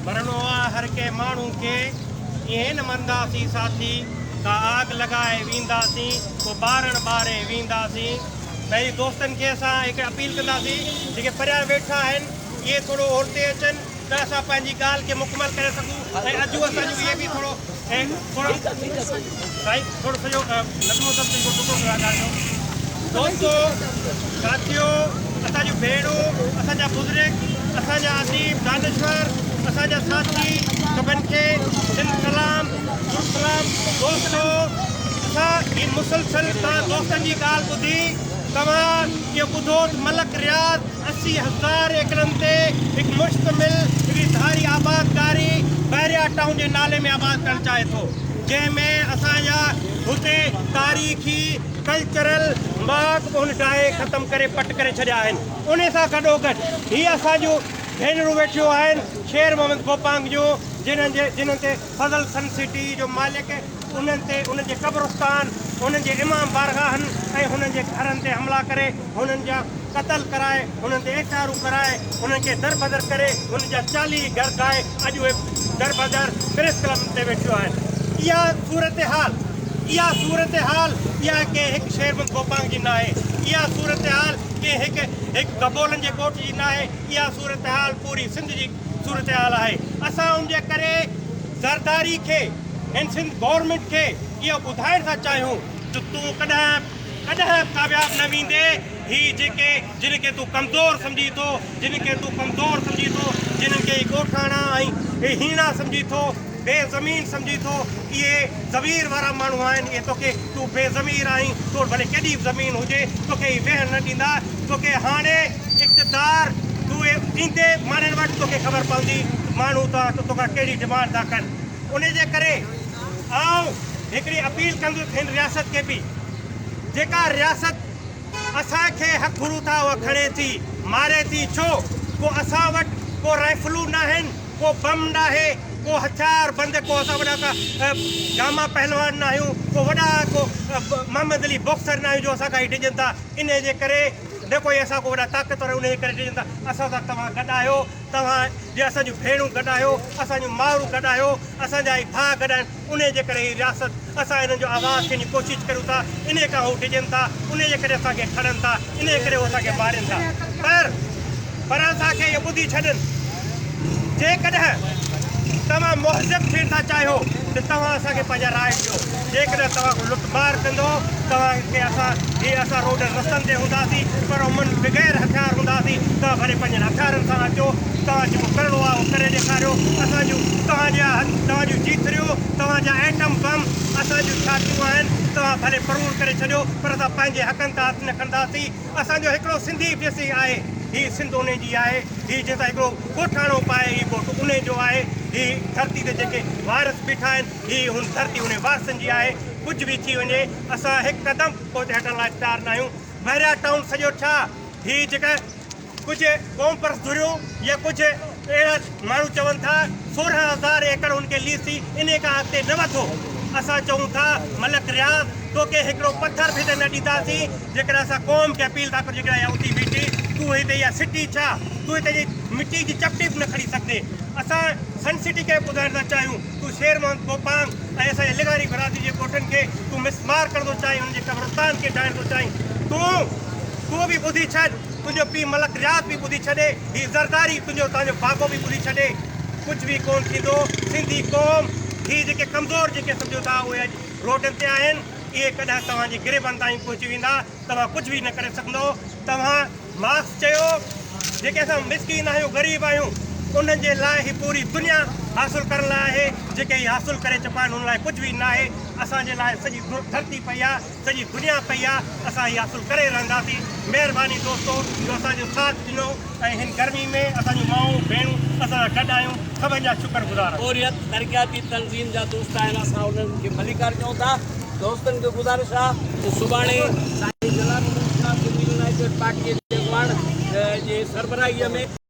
مرڻو آ هر ڪنهن ماڻهو کي، ائين نه مرنداسين ساٿي، ڪا آگ لڳائي وينداسين، ڪو ٻارڻ ٻاري وينداسين. پنهنجي دوستن کي اسان هڪ اپيل ڪنداسين، جيڪي پريان ويٺا آهن، اهي ٿورو اورتي اچن ته اسان پنهنجي ڳالهه کي مڪمل ڪري سگهون ۽ اجهو اسان جون اهي به ٿورو ۽ ٿورو سائين ٿورو سڄو نظم و ضبط هڪڙو ٽڪرو ڳالهه جو. دوستو، ساٿيو، اسان جون ڀيڻون، اسان جا بزرگ، اسان جا اديب، دانشور، اسان جا ساٿي، سڀن کي سنڌ سلام، گرو سلام. دوستو، اسان هي مسلسل توهان دوستن جي ڳالهه ٻڌي، توهان اهو ٻڌو ته ملڪ رياض 80 هزار ايڪڙن تي هڪ مشتمل هڪڙي ڌاري آبادڪاري بحريا ٽائون جي نالي ۾ آباد ڪرڻ چاهي ٿو، جنهن ۾ اسان جا هتي تاريخي، ڪلچرل ماڳ به هن ڊاهي ختم ڪري پٽ ڪري ڇڏيا آهن. انهي سان گڏوگڏ هي اسان جون ڀينرون ويٺيون آهن شير محمد گوپانگ جون جنهن جي جنهن تي فضل سن سٽي جو مالڪ انهن تي انهن جي قبرستان انهن جي امام بارگاهن ۽ هنن جي گهرن تي حملا ڪري هنن جا قتل ڪرائي هنن تي احتيارون ڪرائي هنن کي دربدر ڪري هنن جا 40 گهر ڊاهي اڄ اهي دربدر پريس ڪلب تي ويٺيون آهن. اها صورتحال اها صورتحال اها ڪنهن هڪ شيرمند گوپانگ جي ناهي، اها صورتحال ڪنهن هڪ هڪ گبولن جي ڳوٺ جي ناهي، اها صورتحال پوري سنڌ جي صورتحال آهي. اسان ان جي ڪري زرداري کي هن سنڌ گورنمينٽ کي اهو ٻڌائڻ ٿا چاهيون ته تون ڪڏهن ڪڏهن به ڪامياب نه ويندين. هي جيڪي جن کي تون ڪمزور سمجهين ٿو، جن کي تون ڪمزور سمجهين ٿو، جنھن کي هي ڳوٺاڻا ۽ هي هيڻا سمجهين ٿو، بي زمين سمجهين ٿو، اهي ضمير وارا ماڻهو آهن، اهي توکي تون بي ضمير آهين، تو وٽ ڀلي ڪيڏي به زمين هجي، توکي هي ويهڻ نه ڏيندا، توکي هاڻي اقتدار تون ايندي ماڻهن وٽ توکي خبر پوندي ته ماڻهو توکان ڪهڙي ڊمانڊ ٿا ڪن. انهي جي ڪري آئون هڪڙي اپيل ڪندس هن رياست کي به جيڪا رياست اسان کي حق گهرون ٿا اها کڻي ٿي ماري ٿي ڇو ڪو اسان وٽ ڪو رائفلون ناهن ڪو بم ناهي ڪو هٿيار بند ڪو اسان وڏا ڪا گاما پهلوان ناهيون ڪو وڏا ڪو محمد علي باڪسر ناهيون جو اسان کان هي ڊڄن ٿا انهي جي ڪري نه ڪوئي اسان ڪو وڏا طاقتور آهيون انهي جي ڪري ڊڄن ٿا اسان سان توهان گڏ آهيو توهان جي اسان جون ڀيڻون گڏ آهيو اسان جون مائرون گڏ آهيو اسان جا هي ڀاء گڏ آهن انهيء جي ڪري هي رياست اسان انهن جو آواز ٿيڻ جي ڪوشش ڪريون ٿا، انهيء کان هو ڊڄن ٿا، انهيء جي ڪري اسان کي کڻن ٿا، انهيء ڪري هو اسان کي مارين ٿا. پر پر اسان کي اهو ٻڌي ڇڏن، جيڪڏهن توهان مهذب ٿيڻ ٿا چاهيو ته توهان اسان کي پنهنجا راء ڏيو، جيڪڏهن توهان ڪو لٽ مار ڪندو، توهان کي اسان هي اسان روڊن رستن تي هونداسين، پر امن بغير هٿيار هونداسين، توهان ڀلي پنهنجن هٿيارن سان اچو، توهان جيڪو ڪرڻو آهي اهو ڪري ڏيکاريو، اسان جون توهان جا توهان جون جيٿريون، توهان جا ايٽم بم اسان جون ڇاتيون آهن، توهان ڀلي پرور ڪري ڇڏيو پر اسان پنهنجي حقن تان هٿ نه کڻنداسين، اسان جو هڪڙو سنڌي ويسي آهي، هي سنڌ انهي جي آهي، هي جنهن سان هڪڙو ڳوٺاڻو پائي هي ڳوٺ انهي جو آهي، هي ڌرتي تي جيڪي وارث بيٺا آهن هي هن ڌرتي انهي وارثن جي آهي، ڪجهه به ٿي وڃي اسان هڪ قدم پوئتي هٽڻ لاء تيار ناهيون، بحريا ٽائون سڄو ڇا هي جيڪا ڪجهه قومپرست ڌريون يا ڪجهه اهڙا ماڻهو چون ٿا 16 هزار ايڪڙ هن کي ليز ٿي انهي کان اڳتي نه وڌو اسان چئون ٿا ملڪ رياض توکي هڪڙو پٿر به هتي نه ڏينداسين جيڪڏهن اسان قوم کي اپيل ٿا ڪريون جيڪڏهن اها اٿي بيٺي تون هتي اها سٽي ڇا تون هتي جي مٽي جي چپٽي به نه کڻي سگهندين اسان سن سٽي کي به ٻڌائڻ ٿا چاهيون تون شير محمد گوپانگ ۽ اسان جي لغاري برادري جي ڳوٺن کي تون مسمار ڪرڻ ٿو چاهين انهن جي قبرستان کي ڊاهڻ ٿو چاهين تون تون به ٻڌي ڇڏ، تنهنجو پيء ملڪ رياض به ٻڌي ڇڏي، هي زرداري تنهنجو توهان جو بابو به ٻڌي ڇڏي، ڪجهه به ڪونه ٿيندو، سنڌي قوم هي جيڪي ڪمزور جيڪي سمجهو ٿا اهي اڄ روڊن تي آهن، اهي ڪڏهن توهان جي گريبان تائين پهچي ويندا، توهان ڪجهه به نه ڪري سگهندو، توهان مارڪس چيو جيڪي اسان مسڪين آهيون غريب آهيون انهن جي لاء هي پوري دنيا حاصل ڪرڻ لاء آهي، جيڪي هي حاصل ڪري چڪا آهن انهن لاء ڪجهه به ناهي، اسان جي لاء سڄي ڌرتي پئي آهي. سڄي دنيا پئي آ اسان هي حاصل ڪري رهنداسين مهرباني دوستو جو اسان جو ساٿ ڏنو ۽ هن گرمي ۾ اسان جون مائون ڀيڻون اسان سان گڏ آهيون سڀن جا شڪر گذار آهيون. پورهيت ترقياتي تنظيم جا دوست آهن اسان انهن کي ڀليڪار چئون ٿا دوستن کي گذارش آ ته سڀاڻي سائين جلال الدين شاهه سنڌ يونائيٽيڊ پارٽي جي اڳواڻ جي سربراهي ۾.